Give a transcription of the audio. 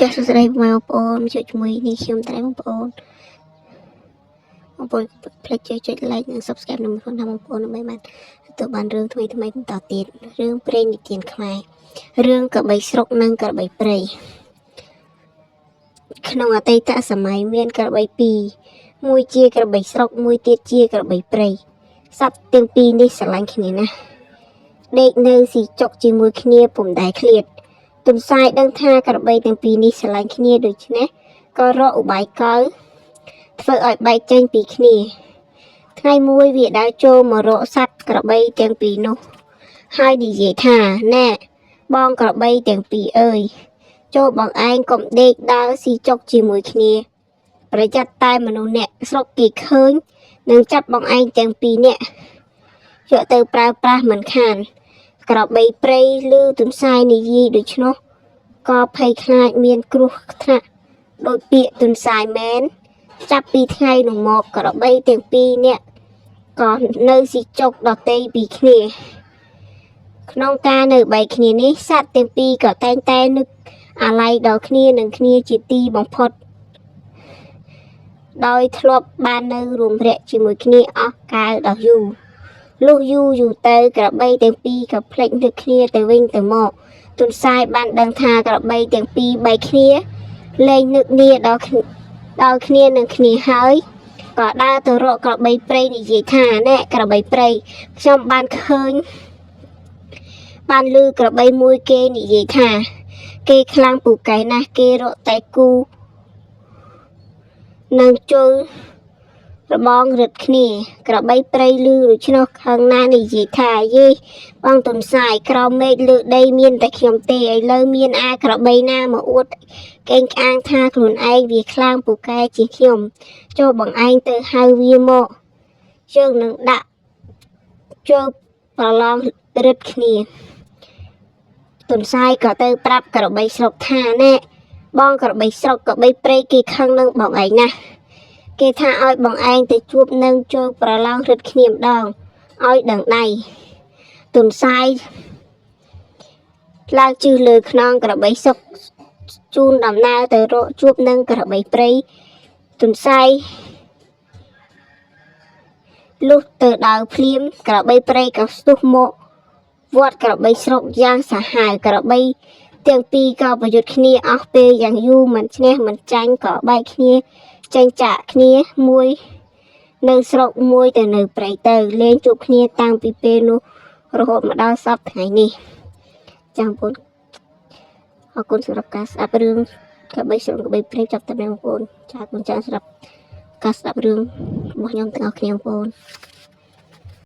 ចាសសួស្តីបងប្អូនជួបជាមួយនេះខ្ញុំតែបងប្អូនបងប្អូនភ្លេចជួយចុច like និង Subscribe នៅផងណាបងប្អូនដើម្បីបានទទួលបានរឿងថ្មីថ្មីបន្តទៀតរឿងព្រេងនិទានខ្មែររឿងក្របីស្រុកនិងក្របីព្រៃក្នុងអតីតសម័យមានក្របីពីរមួយជាក្របីស្រុកមួយទៀតជាក្របីព្រៃសត្វទាំងពីរនេះស្រឡាញ់គ្នាណាស់ដេកនៅស៊ីចុកជាមួយគ្នាពុំដែលឃ្លាត ទន្សាយដឹងថាក្របីទាំងពីរនេះស្រឡាញ់គ្នាដូច្នេះក៏រកឧបាយកលធ្វើឲ្យបែកចេញពីគ្នា ថ្ងៃមួយវាដើរចូលមករកសត្វក្របីទាំងពីរនោះ ហើយនិយាយថាណែបងក្របីទាំងពីរអើយចូលបងឯងកុំដេកដើរស៊ីចុកជាមួយគ្នា ប្រយ័ត្នតែមនុស្សអ្នកស្រុកគេឃើញនឹងចាប់បងឯងទាំងពីរនាក់យកទៅប្រើប្រាស់មិនខាន ក្របីព្រៃឮទន្សាយនិយាយដូច្នោះ ក៏ភ័យខ្លាចមានគ្រោះថ្នាក់ដោយពាក្យទន្សាយមែនចាប់ពីថ្ងៃនោះមកក្របីទាំងពីរនាក់ក៏នៅស៊ីចុកដទៃពីគ្នា ក្នុងការនៅបែកគ្នានេះសត្វទាំងពីរក៏តែងតែនឹកអាល័យដល់គ្នានឹងគ្នាជាទីបំផុត ដោយធ្លាប់បាននៅរួមរយៈជាមួយគ្នាអស់កាលដ៏យូរលុះយូរយូរទៅក្របីទាំងពីរក៏ភ្លេចនឹកគ្នាទៅវិញទៅមក ទន្សាយបានដឹងថាក្របីទាំងពីរបែកគ្នាលែងនឹកនាដល់គ្នាដល់គ្នានឹងគ្នាហើយក៏ដើរទៅរកក្របីព្រៃនិយាយថាណែក្របីព្រៃខ្ញុំបានឃើញបានឮក្របីមួយគេនិយាយថា គេខ្លាំងពូកែណាស់គេរកតែគូនឹងជុលរបងរឹតគ្នា ក្របីព្រៃឮដូច្នោះខឹងណាស់និយាយថាយេបងទន្សាយក្រោមមេឃលើដីមានតែខ្ញុំទេឥឡូវមានអាក្របីណាមកអួតកេងក្អាងថាខ្លួនឯងវាខ្លាំងពូកែជាងខ្ញុំចូលបងឯងទៅហៅវាមកយើងនឹងដាក់ចូលប្រឡងរឹតគ្នាទន្សាយក៏ទៅប្រាប់ក្របីស្រុកថាណែបងក្របីស្រុកក្របីព្រៃគេខឹងនឹងបងឯងណាស់ គេថាឲ្យបងឯងទៅជួបនឹងចូលប្រឡងរឹតគ្នាម្ដងឲ្យដឹងដៃទន្សាយឡើងជិះលើខ្នងក្របីសុកជូនដំណើរទៅរកជួបនឹងក្របីព្រៃទន្សាយលុះទៅដល់ភ្លាមក្របីព្រៃក៏ស្ទុះមកវត្តក្របីស្រុកយ៉ាងសាហាវក្របីទាំងពីរក៏ប្រយុទ្ធគ្នាអស់ពេលយ៉ាងយូរមិនឈ្នះមិនចាញ់ក៏បែកគ្នាចេញចាកគ្នាមួយនៅស្រុកមួយទៅនៅព្រៃទៅលេងជួបគ្នាតាំងពីពេលនោះរហូតមកដល់សប្តាហ៍ថ្ងៃនេះចាំបងប្អូនអរគុណសម្រាប់ការស្ដាប់រឿងក្របីស្រុកក្របីព្រៃចាប់តែបងប្អូនចាអរគុណចាសម្រាប់ការស្ដាប់រឿងរបស់ខ្ញុំទាំងអស់គ្នាបងប្អូន។